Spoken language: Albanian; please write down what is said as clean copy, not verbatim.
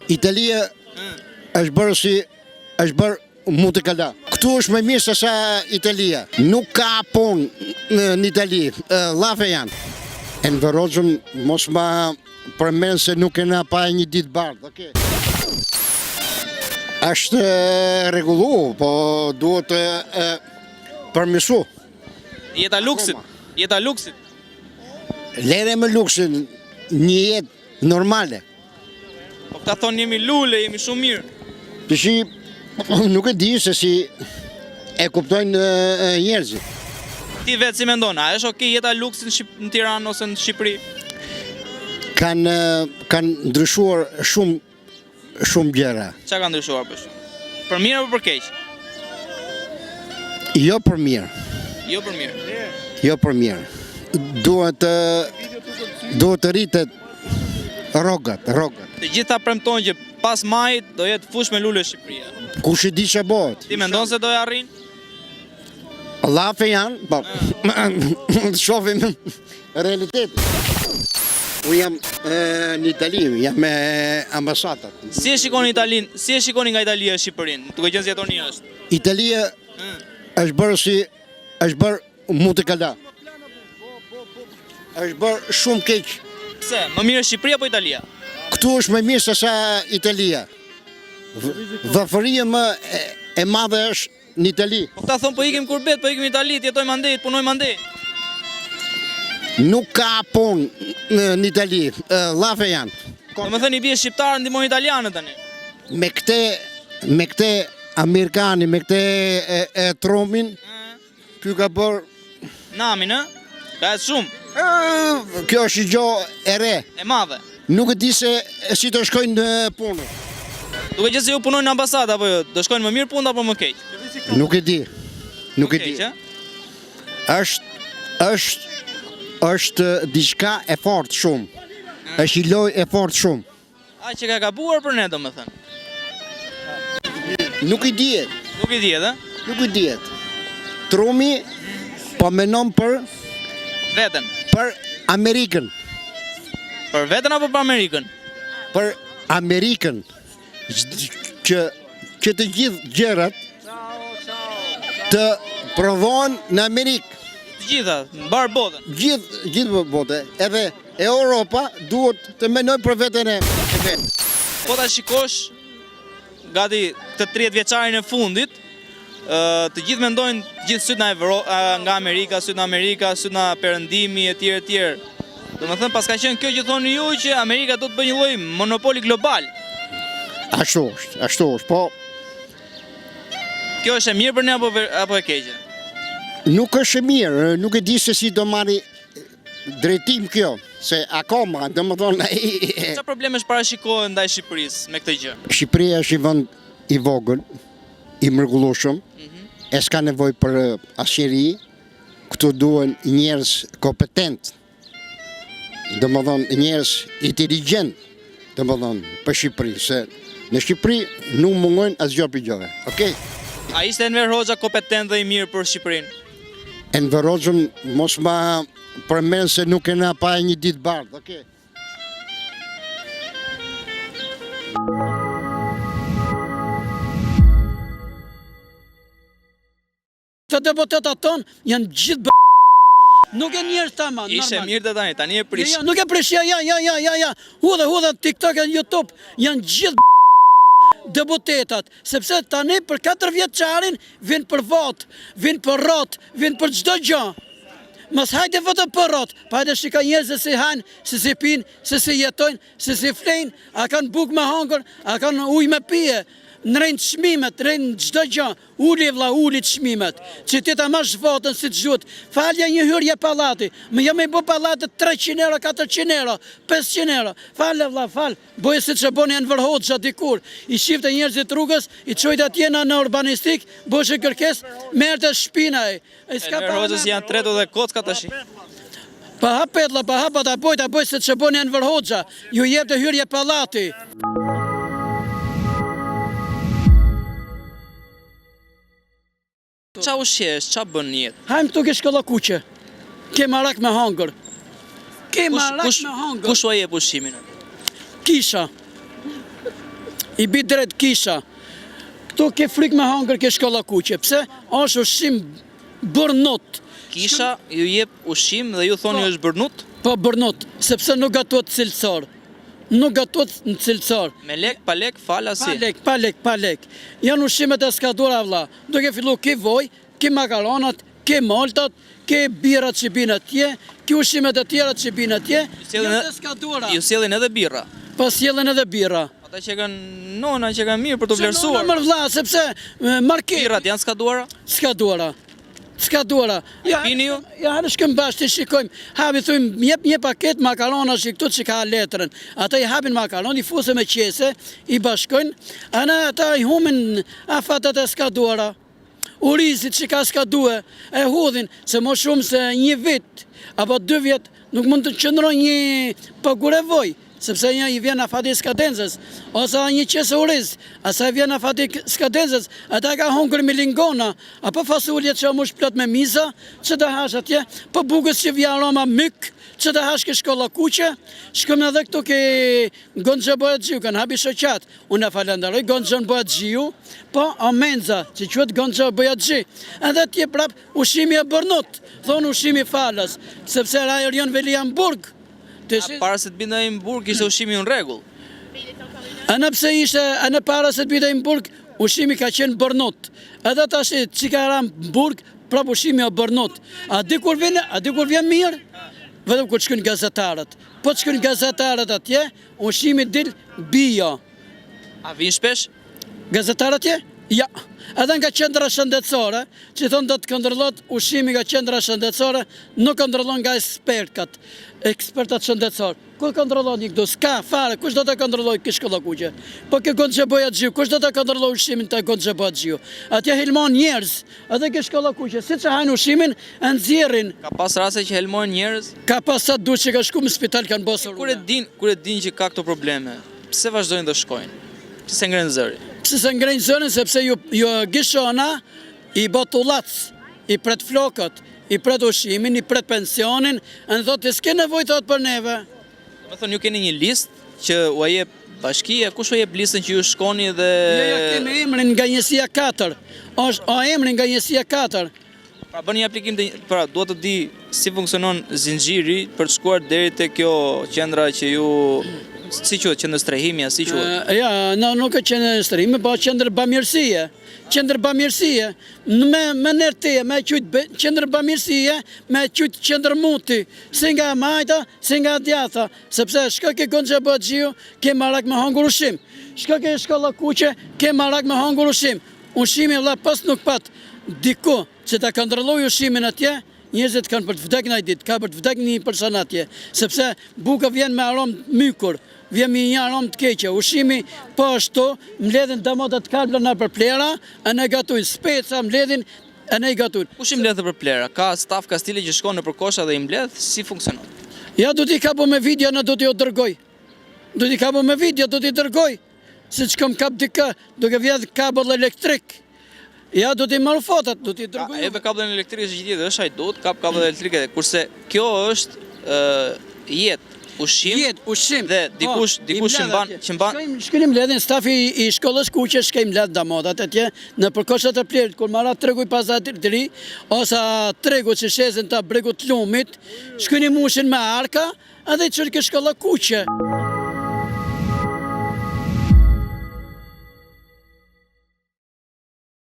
Italia është bërë si është bërë mutekala. Këtu është më mirë se sa Italia. Nuk ka punë në, në Itali. Llafe janë. Enver Hoxhën mos ma përmend se nuk e na pa një ditë bardhë, okay. Është rregullu, po duhet të përmirësu. Jeta luksit, jeta luksit. Lere më luksin, një jetë normale. Po këta thonë jemi lule, jemi shumë mirë. Tashi, nuk e di se si e kuptojnë njerëzit. Ti vetë si mendon, a është okay jeta luksit në, Shqip në Tiranë ose në Shqipëri? Kanë kanë ndryshuar shumë shumë gjëra. Çka ka ndryshuar për shembull? Për mirë apo për keq? Jo për mirë. Jo për mirë. Jo për mirë. Duhet të duhet të rritet rrogat, rrogat. Të gjitha premtojnë që pas majit do jetë fushë me lule Shqipëria. Kush e di ç'a bëhet? Ti mendon se do e arrijnë? Llafe janë, po, të shofim realitetin. Unë jam në Itali, jam me ambasadat. Si e shikoni Italinë, si e shikoni nga Italia Shqipërinë, duke qenë se jetoni jashtë? Italia është bërë si, është bërë mutekala. është bërë shumë keq. Pse, më mirë Shqipëria apo Italia? Këtu është më mirë se sa Italia. Varfëria më e madhe është Në Itali. Po këta thonë po ikim kurbet, po ikim në Itali, të jetojmë andej, të punojmë andej. Nuk ka punë në, në Itali, llafe janë. Domethënë i bie shqiptarët ndihmojnë italianët tani. Me këte, me këte amerikani, me këte e, e Trumpin, Ky ka bërë... Namin, ë? Ka e shumë. Kjo është një gjo e re. E madhe. Nuk e di se si do shkojnë në punë. Duke qenë se ju punoni në ambasadë, apo jo? Do shkojnë më mirë punë apo më keq? Nuk e di. Nuk e di. Është, është, është diçka e fortë shumë. Është një lojë e fortë shumë. A që ka gabuar për ne, domethënë? Nuk i dihet. Nuk i dihet, e? Nuk i dihet. Trumpi po menon për... Veten. Për Amerikën. Për veten apo për Amerikën? Për Amerikën. Që, që të gjithë gjërat të prodhohen në Amerikë. Të gjitha, në mbarë botën. Gjithë, gjithë botën. Edhe Europa duhet të menojë për veten e vet. Po ta shikosh gati të 30 vjeçarin e fundit, të gjithë mendojnë të gjithë sytë në Evro, nga Amerika, sytë në Amerika, sytë në Perëndimi etj etj. Domethënë paska qenë kjo që thoni ju që Amerika do të bëjë një lloj monopoli global. Ashtu është, ashtu është, po Kjo është e mirë për ne apo apo e keqe? Nuk është e mirë, nuk e di se si do marri drejtim kjo, se akoma, domethënë... Ça problemesh parashikohen ndaj Shqipërisë me këtë gjë? Shqipëria është një vend i vogël, i mrekullueshëm, mhm. e s'ka nevojë për asnjeri, këtu duhen njerëz kompetent, domethënë njerëz inteligjent, domethënë për Shqipëri, se në Shqipëri nuk mungojnë asgjë për gjove, okej? A ishte Enver Hoxha kompetent dhe i mirë për Shqipërinë? Enver Hoxhën mos ma përmend se nuk e na pa një ditë bardhë, okej. Të deputetat tonë janë gjithë b***. Nuk e njerëz tamam, normal. Ishe mirë të tani, tani e prish. Jo, jo, nuk e prish, ja, ja, ja, ja, ja, ja. Hudhe, hudhe, TikTok e YouTube, janë gjithë b***. deputetat, sepse tani për 4 vjeçarin Vin për votë, vin për rrotë, vin për çdo gjë. Mos hajde vetëm për rrotë, po hajde shiko njerëzit si hanë, si si pinë, si si jetojnë, si si flejnë, a kanë bukë me hangër, a kanë ujë me pije. Nrejnë çmimet, nrejnë çdo gjë. Uli vlla, uli çmimet. Që ti ta marrësh votën si të duhet. Falja një hyrje pallati. Më jo me i bo pallatet 300 euro, 400 euro, 500 euro. Falë vlla, fal. Bëje siç e bëni Enver Hoxha dikur, i shifte njerëzit rrugës, i çojte atje në në urbanistik, bëshe kërkesë, merrte shpinë ai. Ai s'ka Enver Hoxhës i janë tretur dhe kockat tash. Pa hap petlla, pa hap ta bëj, ta bëj siç e bëni Enver Hoxha, ju jepte hyrje pallati. Ça ushqehesh, ça bën në jetë? Hajmë këtu ke shkolla kuqe. Ke marak me hangër. Ke marak me hangër. Kush ua jep ushqimin? Kisha. I bi drejt kisha. Këtu ke frikë me hangër ke shkolla kuqe. Pse? Është ushqim bërnut. Kisha ju jep ushqim dhe ju thoni po, është bërnut? Po bërnut, sepse nuk gatuhet cilësor. Nuk gatuhet në cilësor. Me lek, pa lek, falas si? Pa lek, pa lek, pa lek. Janë ushqimet e skadura vlla. Duke fillu ke vaj, ke makaronat, ke maltat, ke birrat që binë atje, ke ushqimet e tjera që binë atje, janë të skadura. Ju sjellin edhe birra? Po sjellin edhe birra. Ata që kanë nona që kanë mirë për të vlerësuar. Nona mër vlla, sepse market. Birrat janë skaduara? Skaduara. Skaduara. Ja, pini ju? Ja, hajde shkojmë bashkë të shikojmë. Hapi thujmë, më jep një paket makarona që këtu që ka letrën. Ata i hapin makaron, i fusin me qese, i bashkojnë. Ana ata i humin afatet e skaduara. Orizit që ka skadue, e hudhin, se më shumë se një vit, apo dy vjet, nuk mund të qëndrojë një pagure vaj, sepse një i vjen afati i skadencës, ose një qese oriz, asaj i vjen afati i skadencës, ata ka hongër milingona, apo fasulje që mush plot me miza, që të hash atje, po bukës që vjen aroma myk, që të hash ke shkolla kuqe, shkojmë edhe këtu ke Gonxhe Bojaxhiu, kanë hapi shoqatë, Unë e falenderoj Gonxhen Bojaxhiu, po o menza që quhet Gonxhe Bojaxhi. Edhe atje prap ushqimi e bërnut, thonë ushqimi falas, sepse ra Erion Velia në burg. Të shi... Para se të binte ai në burg ishte ushqimi në rregull. Edhe pse ishte, edhe para se të binte në burg, ushqimi ka qenë bërnut. Edhe tash që ka ra në burg, prap ushqimi e bërnut. A di kur vjen, a di kur vjen mirë? Vetëm kur shkojnë gazetarët. Po të shkojnë gazetarët atje, Ushqimi dil bio. A vijnë shpesh? Gazetarët atje? Ja. Edhe nga qendra shëndetësore, që thonë do të kontrollohet ushqimi nga qendra shëndetësore, nuk kontrollon nga ekspertët, ekspertat shëndetësorë. Ku kontrollon një këtu? S'ka fare, kush do të kontrollojë ke shkolla kuqe? Po ke Gonxhe Bojaxhiu, kush do të kontrollojë ushqimin te Gonxhe Bojaxhiu? Atje helmon njerëz, edhe ke shkolla kuqe, siç e hajnë ushqimin, e nxjerrin. Ka pas raste që helmojnë njerëz? Ka pas sa duhet që ka shku në spital kanë bërë Kur e din, kur e din që ka këto probleme, pse vazhdojnë dhe shkojnë? Pse s'e ngrenë zërin? Pse s'e ngrenë zërin sepse ju ju gishona i bë tullac, i pret flokët, i pret ushqimin, i pret pensionin, e në thotë s'ke nevojë thotë për neve. Domethënë ju keni një listë që ua jep bashkia, kush ua jep listën që ju shkoni dhe Jo, jo, kemi emrin nga njësia 4. Është o emrin nga njësia 4. Pra bëni një aplikim të, pra dua të di si funksionon zinxhiri për të shkuar deri te kjo qendra që ju si quhet qendër strehimi, si quhet? Ja, no, nuk e qendër strehimi, po qendër bamirësie. Qendër bamirësie, me me nërte, me qujt qendër bamirësie, me qujt qendër muti, si nga e majta, si nga e djathta, sepse shko ke Gonxhe Bojaxhiu, ke marak me hangër ushqim. Shko ke shkolla kuqe, ke marak me hangër ushqim. Ushqimi vlla pas nuk pat diku që ta kontrolloj ushqimin atje, njerëzit kanë për të vdek naj ditë, ka për të vdek një person atje, sepse buka vjen me aromë të mykur, vjen me një aromë të keqe, ushqimi po ashtu, mbledhin domatet të kalbura nëpër plehra, e ne gatujnë, speca mbledhin e ne i gatujnë. Kush i mbledh nëpër plehra? Ka staf kastile që shkon nëpër kosha dhe i mbledh? Si funksionon? Ja do t'i kapo me video në do t'ju dërgoj. Do t'i kapo me video, do t'i dërgoj. Siç kam kap dikë, duke vjedh kabëll elektrik. Ja, do t'i marr fotot, do t'i dërgoj. Edhe kabllin elektrik është gjë tjetër, është hajdut, kap kabëll elektrik edhe kurse kjo është ë jetë, ushqim. Jetë, ushqim. Dhe po, dikush dikush që mban që mban Shkojmë, shkojmë mbledhin stafi i shkollës kuqe, shkojmë mbledh domatet atje nëpër koshat e plehrit kur marra tregu i pazarit të ri ose tregu që shesin te bregu të lumit, shkojnë i mushin me arka, edhe i çojnë ke shkolla kuqe.